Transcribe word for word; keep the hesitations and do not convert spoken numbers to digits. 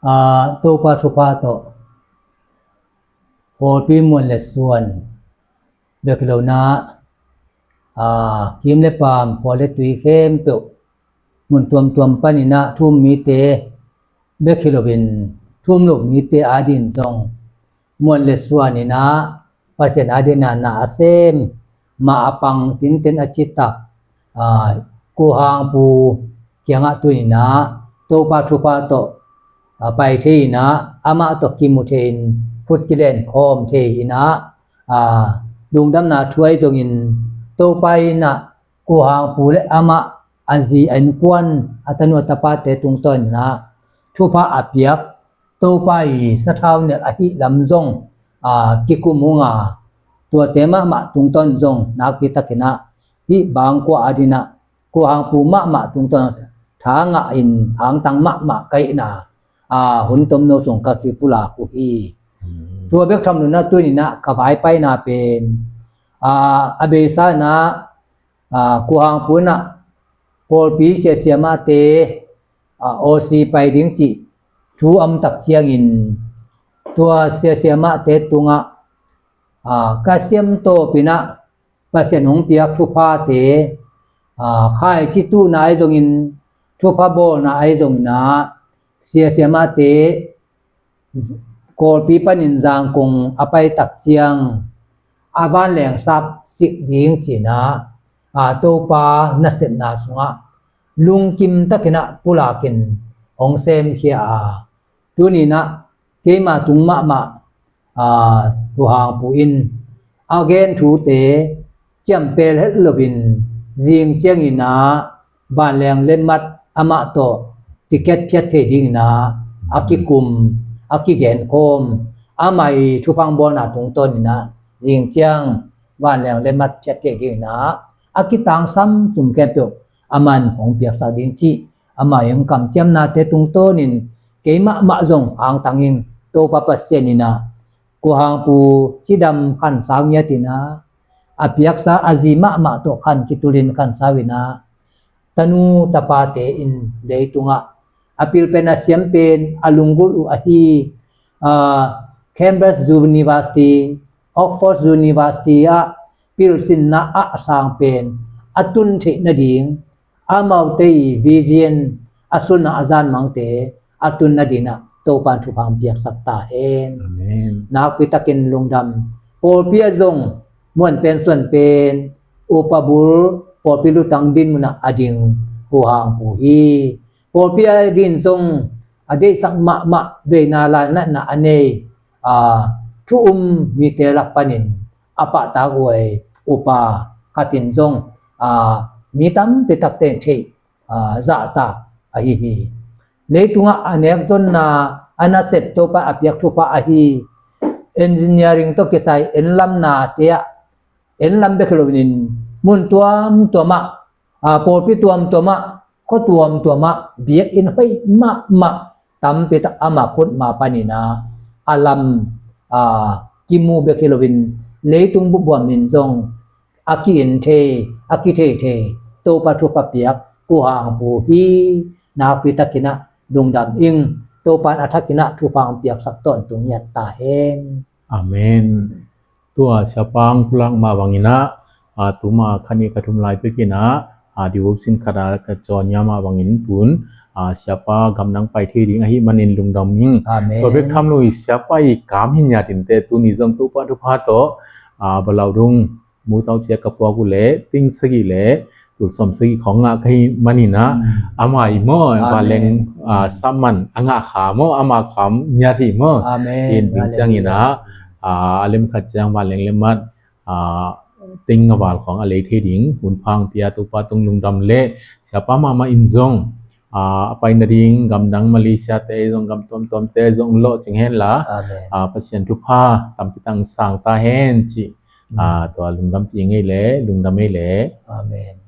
Aa, Topa thupha tawh pawlpi muan le suan bek hi lo-in ah, aa, kim le paam, khua le tui khempeuh, mun tuamtuam panin ah thu-um mite bek hi loin thu-um lo mite adingin zong muan le suan in ah, Pasian adingin ah na a sem, ma a pang, tinten a citak, aa, Kuhang Pu kiangah tuni-in ah Topa thupha tawh, aa, pai thei-in ah, amah tawh kimu thei-in, khut kilen khawm thei-in ah, aa, lungdamna thu ahi zongin, Topa in ah Kuhang Pu le amah, a zi, a innkuan, a tanu a tapate tungtawnin ah thupha a piak Topa i sathau nelh ahih lam zong, aa, kikum hong a, tuate mahmah tungtawn zong nakpi takin ah, hih bangkua adingin ah Kuhang Pu mahmah tungtawn tha ngahin angtang mahmah ka hihna, aa, hun tomno sung ka kipulak uh hi. Hmm. Tua bek tham loin ah tuni-in ah ka vaipaina pen, aa, a beisa-in ah, aa, Kuhang Pu in ah pawlpi sia siamahte, aa, O C pai ding cih thu a om tak ciangin, tua sia siamahte tungah, aa, ka siam tawpin ah Pasian hong piak thuphate, aa, khaici tuhna ahi zongin, thupha bawlna ahi zongin ah, sia siamahte Kawlpi panin Zangkong a pai tak ciang, a vanleng sap sik ding ci-in ah, aa, Topa nasepna sungah lungkim takin ah pulakin hong semkhia a, tuni-in ah keima tung mahmah, aa, Kuhang Pu in a gen thute ciampel het loin, zing ciangin ah vanleng le mat amah tawh ticket phiat thei dingin ah a kikum, a kigenkhawm, amah i thupha bawlna tungtawnin ah zing ciang vanleng le mat phiat thei dingin ah a kitangsam sum khempeuh aman hong piaksak ding cih, amah i hong kamciamnate tungtawnin keimah mah zong angtang ing. Topa Pasian in ah Kuhang Pu cidam khansau ngiatin ah, a piaksa a zi mahmah tawh khan kitulin khansau in ah, tanu tapate in leitungah a pilpen a siampen a lunggulh uh ahi, aa, Cambridge University, Oxford University ah pilsinna ah a sangpen a tun theih nading, amaute i vision, a sun a zanmangte a tun nadingin ah Topa in thupha hong piaksak ta hen. Amen. Nakpi takin lungdam. Pawlpi ah zong muan pen suan pen, upa bul, pawlpi lutang din munah a ding Kuhang Pu hi. Pawlpi adingin zong a deihsak mahmah, veina lainatna a nei, aa, thu-um mite lak panin a pahtak huai upa khat in zong, aa, mi tampi takte in theih, aa, zahtak ahi hi. Leitungah a nekzonna, a nasep, Topa a piak thupha ahi engineering tawh kisai enlamnate ah, enlam bek hi loin mun tuamtuamah, aa, pawlpi tuamtuamah, khua tuamtuamah biakinn hoih mahmah tampi tak ama khutma panin ah a lam, aa, kimu bek hi loin, leitung bup buamin zong a ki-en thei, a kithei thei Topa thupha piak Kuhang Pu hi. Nakpi takin ah lungdam ing. Topa in a thakin ah thupha hong piaksak tawntung ngiat ta hen. Amen. Tua Siapa hong pulak mah bangin ah, aa, tuma khat nih ka thum lai pekin ah, aa, devotion khat ah ka cawn ia mah bangin tun, aa, Siapa gamdang pai thei ding ahih manin lungdam ing. Amen. Tua bek tham lo hi, Siapa i kam hi ngiat inteh, tuni zong Topa thupha tawh, aa, Balaudung mutau ciak ka puak uh leh ting sagih leh tul sawm sagih khawng ngah ka hih manin ah, hmm, ama i maw, amen, vanleng, aa, sap man a ngah kha maw, ama kam ngiat hi maw. Amen. In zing ciangin ah, aa, a lemkhat ciang vanleng le mat, aa, ting nga val khawng a lei thei ding hun pha hong pia Topa tung lungdam leh, Siapa mahmah in zong, aa, a pai nading gamdang Malaysia te ahi zong, gam tuamtuam te ahi zong lawhcing hen la, amen, aa, Pasian thupha tampi tak sang ta hen cih, hmm, aa, tua lungdam pi ngei leh, lungdam ei leh. Amen.